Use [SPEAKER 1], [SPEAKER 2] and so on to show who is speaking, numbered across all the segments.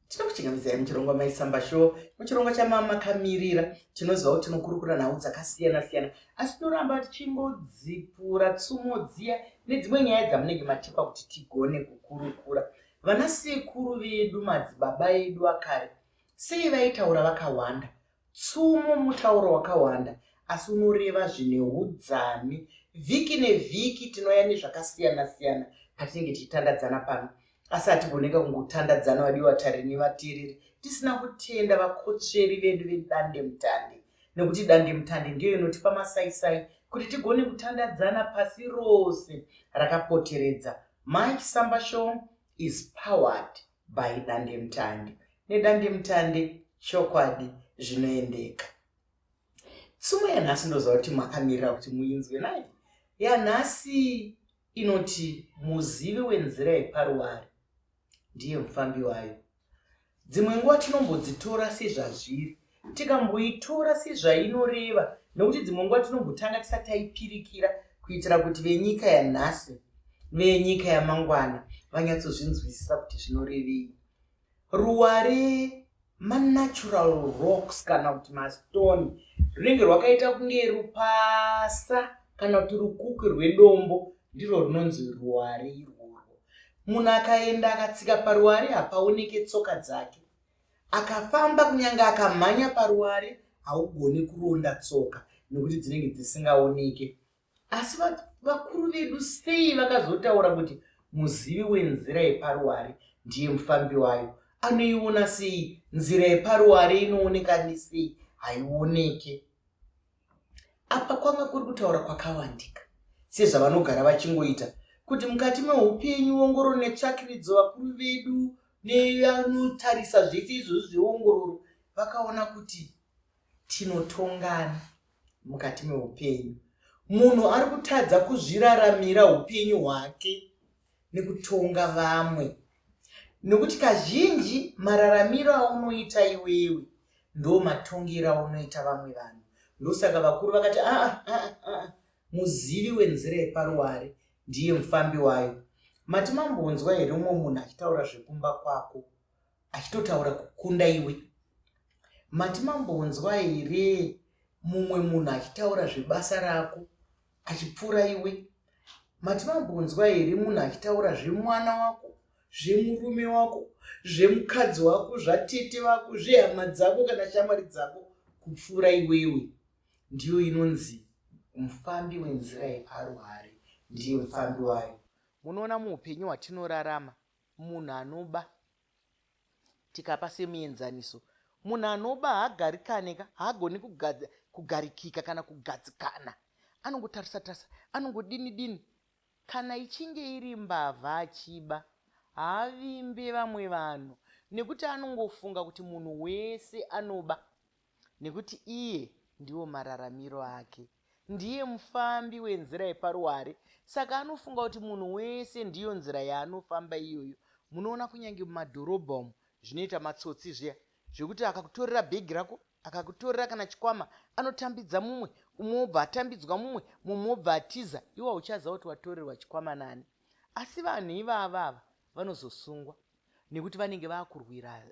[SPEAKER 1] Tinokuchingamidzai muchirongwa Maisamba Show, muchirongwa chamamakamirira. Tinoziva kuti tinokurukura nhau dzakasiyana-siyana, asi tinoramba tichingodzipura tsumo dziya nedzimwe nyaya dzamunenge matipa kuti tigone kukurukura. Vanasekuru vedu, madzibaba edu akare, sei vaitaura vakawanda? Tsumo mutauro wakawanda asi unoreva zvine hudzami. Vhiki nevhiki tinouya nezvakasiyana-siyana patinenge tichitandadzana pano. Asi hatigoneka kungotandadzana vadiwa vatari nevateereri tisina kutenda vakotsveri vedu vedandemutande nekuti dandemutande ndiyo inotipa masaisai kuti tigone kutandadzana pasi rose rakapoteredza. Mike Samba Show is powered by dandemutande. Nedandemutande chokwadi zvinoendeka. Tsumo yanhasi ndoziva kuti makamirira kuti muinzwe nai. Yanhasi inoti muzivi wenzira yeparuware ndiye mufambi wayo. Dzimwe nguva tinombodzitora sezvazviri, tikamboitora sezvainoreva nekuti dzimwe nguva tinombotanga tisati taipirikira kuitira kuti venyika yanhasi venyika yamangwana vanyatsozvinzwisisa kuti zvinorevei. Ruware manatural rocks kana kuti mastone runenge rwakaita kunge rupasa kana kuti rukukwi rwedombo ndirwo runonzi ruware irworwo. Munhu akaenda akatsika paruware hapaoneke tsoka dzake. Akafamba kunyange akamhanya paruware haugoni kuronda tsoka nekuti dzinenge dzisingaoneke. Asi vakuru vedu sei vakazotaura kuti muzivi wenzira yeparuware ndiye mufambi wayo? Anoiona sei nzira yeparuware inooneka nesei? Haioneke. Apa kwanga kuri kutaura kwakawandika sezvavanogara vachingoita kuti mukati meupenyu ongororo netsvakiridzo vakuru vedu nevanotarisa zvese izvozvi zveongororo vakaona kuti tinotongana mukati meupenyu. Munhu ari kutadza kuzviraramira upenyu hwake nekutonga vamwe nekuti kazhinji mararamiro aunoita iwewe ndo matongero aunoita vamwe vanhu. Ndosaka vakuru vakati aa aa aa muzivi wenzira yeparuware ndiye mufambi wayo. Mati mambonzwa here umwe munhu achitaura zvekumba kwako achitotaura kukunda iwe? Mati mambonzwa here mumwe munhu achitaura zvebasa rako achipfuura iwe? Mati mambonzwa here munhu achitaura zvemwana wako, zvemurume wako, zvemukadzi wako, zvatete vako, zvehama dzako kana shamwari dzako kupfuura iwewe? Ndiyo inonzi mufambi wenzira yeparuware ndiye mufambi wayo. Munoona muupenyu hwatinorarama munhu anoba tikapa semuenzaniso munhu anoba haagarikane ka haagoni kugarikika kana kugadzikana anongotarisa tarisa anongodini dini kana ichinge iri mbavha achiba haavimbe vamwe vanhu nekuti anongofunga kuti munhu wese anoba nekuti iye ndiwo mararamiro ake. Ndiye mufambi wenzira yeparuware saka anofunga kuti munhu wese ndiyo nzira yaanofamba iyoyo. Munoona kunyange mumadhorobha umu zvinoita matsotsi zviya zvekuti akakutorera bhegi rako akakutorera kana chikwama anotambidza mumwe umwe obva atambidzwa mumwe mumwe obva atiza iwe hauchaziva kuti watorerwa chikwama nani. Asi vanhu ivava ava vanozosungwa nekuti vanenge vakurwira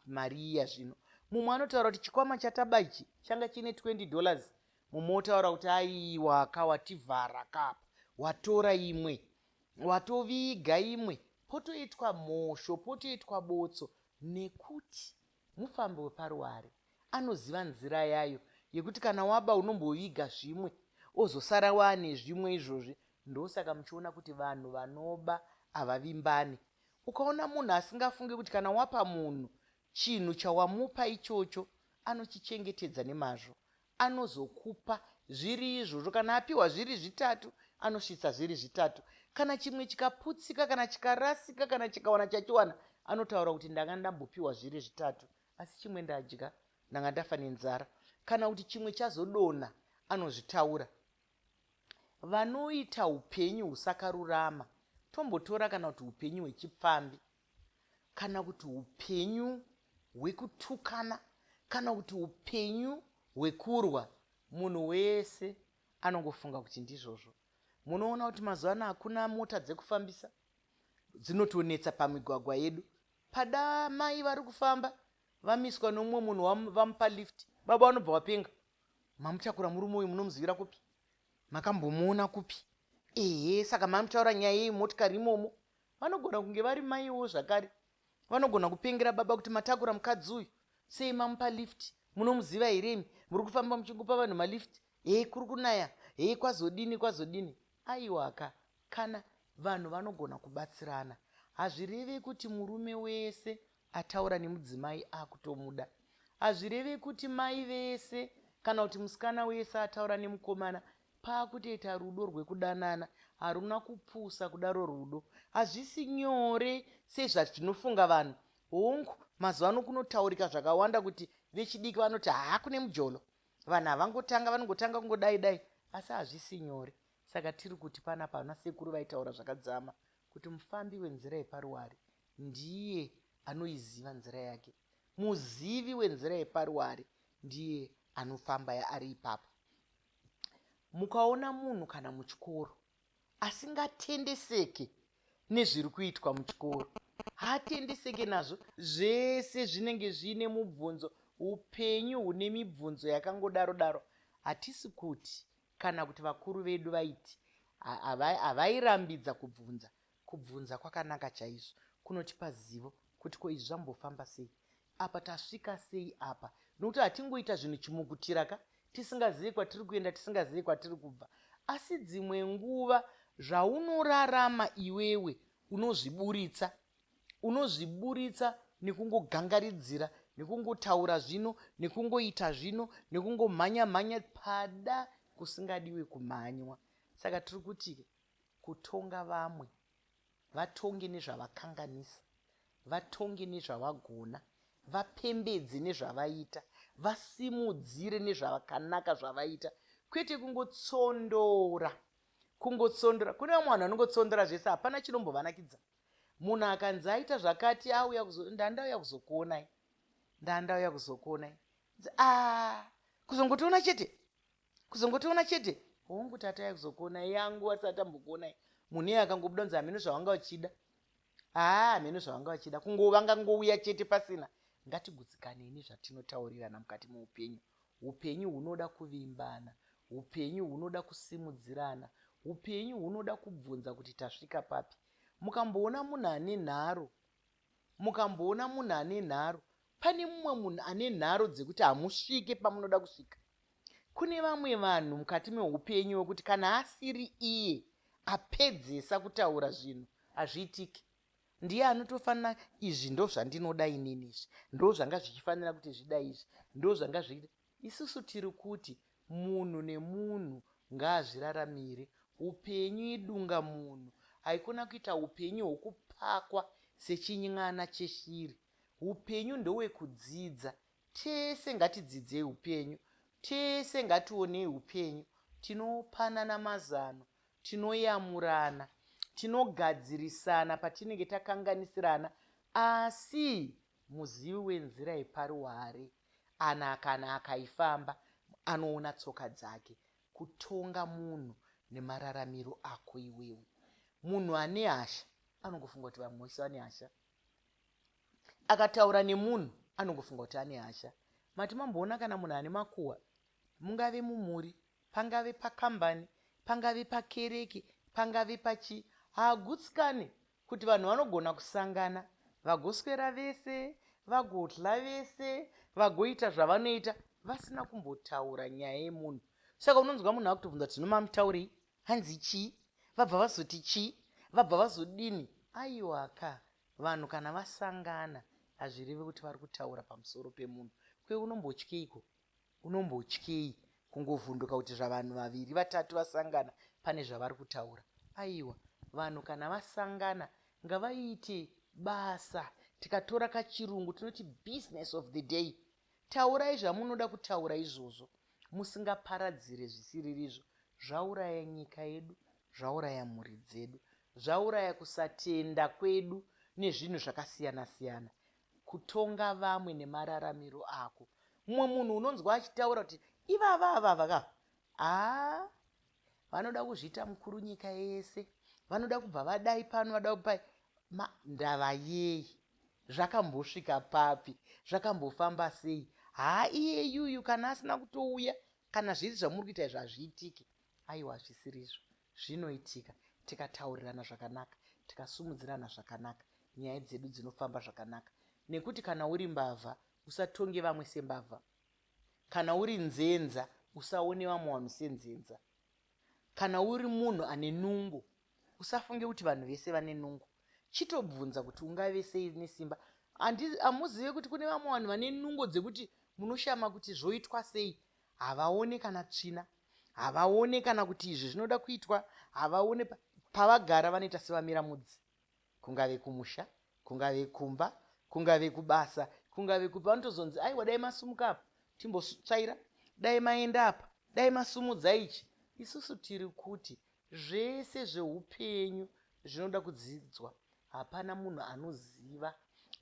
[SPEAKER 1] mari iya zvino mumwe anotaura kuti chikwama chataba ichi changa chiine 20 dollars mumwe otaura kuti aiwa ka wativhara kapa watora imwe watoviga imwe potoitwa mhosho potoitwa botso nekuti mufambi weparuware anoziva nzira yayo yekuti kana waba unomboviga zvimwe ozosara waane zvimwe izvozvi ndosaka muchiona kuti vanhu vanoba havavimbane Ukaona munhu asingafunge kuti kana wapa munhu chinhu chawamupa ichocho anochichengetedza nemazvo, anozokupa zviri izvozvo. Kana apiwa zviri zvitatu, anosvitsa zviri zvitatu. Kana chimwe chikaputsika, kana chikarasika, kana chikawana chachiwana, anotaura kuti ndanga ndambopiwa zviri zvitatu, asi chimwe ndadya, ndanga ndafa nenzara. Kana kuti chimwe chazodonha, anozvitaura. Vanoita upenyu husakarurama, tombotora kana kuti upenyu hwechipfambi, kana kuti upenyu hwekutukana, kana kuti upenyu hwekurwa, munhu wese anongofunga kuti ndizvozvo. Munoona kuti mazuva ano hakuna mota dzekufambisa dzinotonetsa pamigwagwa yedu. Pada mai vari kufamba vamiswa nomumwe munhu vamupa lift, baba vanobva vapenga. Mamutakura murume uyu munomuzivira kupi? Makambomuona kupi? Ehe, saka mamutaura nyaya yemotikari imomo. Vanogona kunge vari maiwo zvakare. Vanogona kupengera baba kuti matakura mukadzi uyu. Sei mamupa lift? Munomuziva here imi? Muri kufamba muchingopa vanhu malift. Hei kuri kunaya. Hei kwazodini kwazodini. Aiwaka kana vanhu vanogona kubatsirana. Hazvirevi kuti murume wese ataura nemudzimai akutomuda. Hazvirevi kuti mai vese kana kuti musikana wese ataura nemukomana paakutoita rudo rwekudanana. Haruna kupusa kudaro rudo. Hazvisi nyore sezvatinofunga vanhu. Hongu, mazuva ano kunotaurika zvakawanda kuti vechidiki vanoti haa kune mujolo. Vanhu havangotanga, vanongotanga kungodai dai, asi hazvisi nyore. Saka tiri kuti panapa ana sekuru vaitaura zvakadzama kuti mufambi wenzira yeparuware ndiye anoiziva nzira yake. Muzivi wenzira yeparuware ndiye anofamba ari ipapo. Mukaona munhu kana muchikoro asingatendeseke nezviri kuitwa muchikoro, haatendeseke nazvo, zvese zvinenge zviine mubvunzo. Upenyu hune mibvunzo yakangodaro daro. Hatisi kuti kana kuti vakuru vedu vaiti havairambidza kubvunza. Kubvunza kwakanaka chaizvo, kunotipa zivo kuti ko izvi zvambofamba sei, apa tasvika sei apa, nokuti hatingoita zvinhu chimukutira ka tisingazivi kwatiri kuenda, tisingazivi kwatiri kubva. Asi dzimwe nguva zvaunorarama iwewe unozviburitsa, unozviburitsa nekungogangaridzira, nekungotaura zvino, nekungoita zvino, nekungomhanya mhanya pada kusingadiwe kumhanywa. Saka tiri kuti kutonga vamwe, vatonge nezvavakanganisa, vatonge nezvavagona, vapembedze nezvavaita, vasimudzire nezvakanaka zvavaita, kwete kungotsondora. Kungotsondora. Kune vamwe vanhu vanongotsondora zvese, hapana chinombovanakidza. Munhu akanzi aita zvakati, auya kuzo, ndandauya kuzokuonai, ndandauya kuzokuonai. Ah, kuzongotiona chete, kuzongotiona chete. Hongu tatauya kuzokuonai, yangu asati tambokuonai. Munhu iye akangobuda kunzi hameno zvavanga vachida. Haa, hameno zvavanga vachida. Kungova ngangouya chete pasina. Ngatigutsikanei nezvatinotaurirana mukati meupenyu. Upenyu hunoda kuvimbana. Upenyu hunoda kusimudzirana. Upenyu hunoda kubvunza kuti tasvika papi. Mukamboona munhu ane nharo, mukamboona munhu ane nharo, pane mumwe munhu ane nharo dzekuti hamusvike pamunoda kusvika. Kune vamwe vanhu mukati meupenyu wekuti kana asiri iye apedzesa kutaura zvinhu hazviitiki. Ndiye anotofanira, izvi ndo zvandinoda inini, izvi ndo zvanga zvichifanira kuti zvidai, izvi ndo zvanga zviita. Isusu tiri kuti munhu nemunhu ngaazviraramire. Upenyu idunga munhu. Haikona kuita upenyu hwokupakwa sechinyana cheshiri. Upenyu ndowekudzidza. Tese ngatidzidzei upenyu. Tese ngationei upenyu. Tinopanana mazano, tinoyamurana, tinogadzirisana patinenge takanganisirana. Asi muzivi wenzira yeparuware ana kana akaifamba anoona tsoka dzake. Kutonga munhu nemararamiro ako iwewe. Munhu ane hasha anongofunga kuti vamwe vese vane hasha. Akataura nemunhu anongofunga kuti ane hasha. Mati mamboona kana munhu ane makuhwa, mungave mumhuri, pangave pakambani, pangave pakereke, pangave pachii, haagutsikani kuti vanhu vanogona kusangana vagoswera vese, vagodla vese, vagoita zvavanoita vasina kumbotaura nyaya yemunhu. Saka unonzwa munhu akutobvunza kuti zvinomamutaurei, hanzi chii, vabva vazoti chii, vabva vazodini. Aiwaka, vanhu kana vasangana hazvirevi kuti vari kutaura pamusoro pemunhu. Kwe unombotyeiko? Unombotyei kungovhunduka kuti zvavanhu vaviri vatatu vasangana pane zvavari kutaura? Aiwa, vanhu kana vasangana ngavaite basa. Tikatora kachirungu tinoti business of the day. Taurai zvamunoda kutaura izvozvo, musingaparadzire zvisiririzvo. Zvauraya nyika yedu, zvauraya mhuri dzedu, zvauraya kusatenda kwedu nezvinhu zvakasiyana siyana. Kutonga vamwe nemararamiro ako. Mumwe munhu unonzwa achitaura kuti ivava avava ka, haa, vanoda kuzviita mukuru nyika yese, vanoda kubva vadai pano, vanoda kupai ndava yei. Zvakambosvika papi? Zvakambofamba sei? Haa iyeyuyu kana asina kutouya kana zviri zvamuri kuita izvi hazviitiki. Aiwa hazvisirizvo. Zvinoitika tikataurirana zvakanaka, tikasumudzirana zvakanaka, nyaya dzedu dzinofamba zvakanaka. Nekuti kana uri mbavha usatonge vamwe sembavha. Kana uri nzenza usaone vamwe vanhu senzenza. Kana uri munhu ane nungo usafunge kuti vanhu vese vane nungo. Chitobvunza kuti ungave sei nesimba. Hamuzive kuti kune vamwe vanhu vane nungo dzekuti munoshama kuti zvoitwa sei. Havaone kana tsvina, havaone kana kuti izvi zvinoda kuitwa, havaone pavagara vanoita sevamira mudzi. Kungave kumusha, kungave kumba, kungave kubasa, kungave kupi vanotozonzi aiwa dai masumuka apa timbotsvaira, dai maenda apa, dai masumudza ichi. Isusu tiri kuti zvese zveupenyu zvinoda kudzidzwa. Hapana munhu anoziva.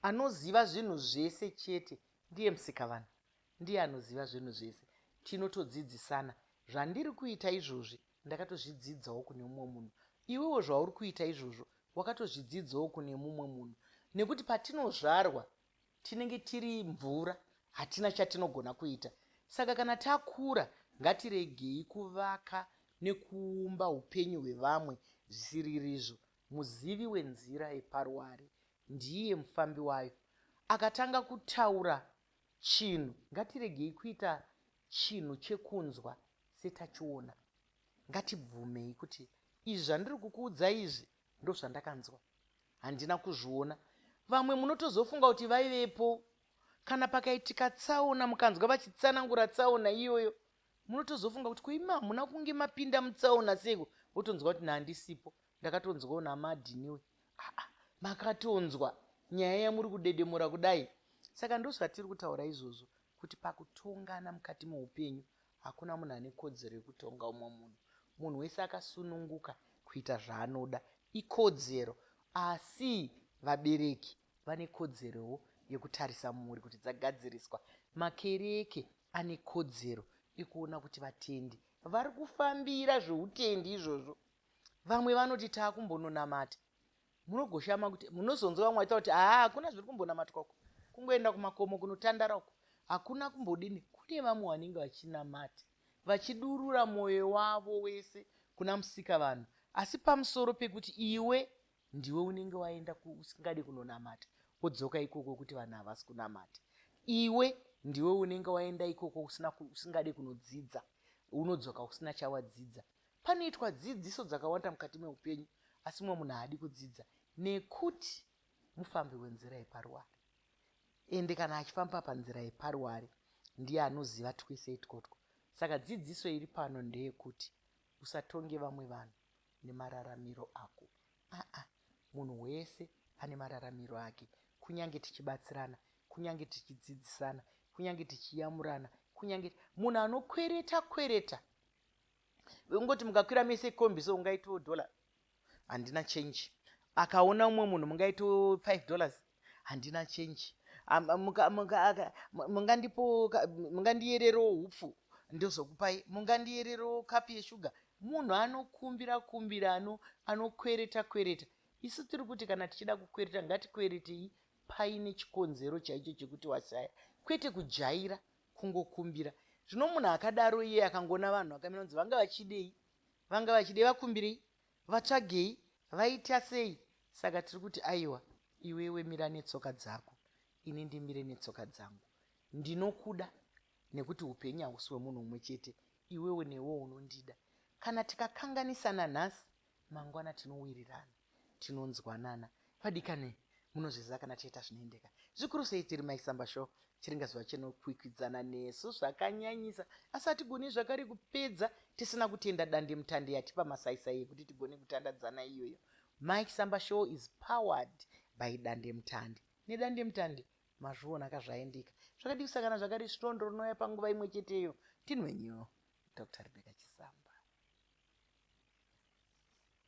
[SPEAKER 1] Anoziva zvinhu zvese chete ndiye Musikavanhu. Ndiye anoziva zvinhu zvese. Tinotodzidzisana. Zvandiri kuita izvozvi ndakatozvidzidzawo kune mumwe munhu. Iwewo zvauri kuita izvozvo wakatozvidzidzawo kune mumwe munhu. Nekuti patinozvarwa tinenge tiri mvura hatina chatinogona kuita. Saka kana takura ngatiregei kuvaka nekuumba upenyu hwevamwe zvisiririzvo. Muzivi wenzira yeparuware ndiye mufambi wayo. Akatanga kutaura chinhu. Ngatiregei kuita chinhu chekunzwa setachiona. Ngatibvumei kuti izvi zvandiri kukuudzai izvi ndozvandakanzwa. Handina kuzviona. Vamwe munotozofunga kuti vaivepo. Kana pakaitika tsaona mukanzwa vachitsanangura tsaona iyoyo munotozofunga kuti ko imi hamuna kunge mapinda mutsaona seiko wotonzwa kuti nhandisipo ndakatonzwawo namadhiniwe aa makatonzwa nyaya yamuri kudedemura kudai saka ndozvatiri kutaura izvozvo kuti pakutongana mukati meupenyu hakuna munhu ane kodzero yekutonga umwe munhu munhu wese akasununguka kuita zvaanoda ikodzero asi vabereki vane kodzerowo yekutarisa mhuri kuti dzagadziriswa makereke ane kodzero yekuona kuti vatendi vari kufambira zveutendi izvozvo vamwe vanoti taakumbononamata munogoshama kuti munozonzwa vamwe vaita kuti haa hakuna zviri kumbonamatwa uko kungoenda kumakomo kunotandara uko hakuna kumbodini kune vamwe vanenge vachinamata vachidurura mwoyo wavo wese kuna musika vanhu asi pamusoro pekuti iwe ndiwe unenge waenda usingade kunonamata wodzoka ikoko kuti vanhu havasi kunamata iwe ndiwe unenge waenda ikoko usingade kunodzidza unodzoka usina chawadzidza Panoitwa dzidziso dzakawanda mukati meupenyu asi mumwe munhu haadi kudzidza nekuti mufambi wenzira yeparuware. Ende kana achifamba panzira yeparuware ndiye anoziva twese itwotwo. Saka dzidziso iri pano ndeyekuti usatonge vamwe vanhu nemararamiro ako. Aa, munhu wese ane mararamiro ake. Kunyange tichibatsirana, kunyange tichidzidzisana, kunyange tichiyamurana, kunyange munhu anokwereta kwereta ungoti mukakwira mese kombi so ungaitiwo dollar handina change akaona umwe munhu mungaitiwo five dollars handina change mungandipo mungandiyererewo hupfu ndozokupai mungandiyererewo kapu yeshuga munhu anokumbira kumbira ano anokwereta kwereta isu tiri kuti kana tichida kukwereta ngatikweretei paine chikonzero chaicho chekuti washaya kwete kujaira kungokumbira zvino munhu akadaro iye akangoona vanhu vakamira kunzi vanga vachidei vanga vachidei vakumbirei vatsvagei vaita sei saka tiri kuti aiwa iwewe mira netsoka dzako ini ndimire netsoka dzangu ndinokuda nekuti upenyu hausi hwemunhu umwe chete iwewe newewo unondida kana tikakanganisana nhasi mangwana tinowirirana tinonzwanana vadikani munozviziva kana tiita zvinoendeka zvikuru sei tiri maisamba show chiringazuva chinokwikwidzana nesu zvakanyanyisa asi hatigoni zvakare kupedza tisina kutenda dande mutande yatipa masaisai ekuti tigone kutandadzana iyoyo Mike Samba Show is powered by Dande Mutande nedande mutande mazviona ka zvaendeka zvakadii kusangana zvakare svondo rinouya panguva imwe cheteyo tinwenyu Dr. Rebecca.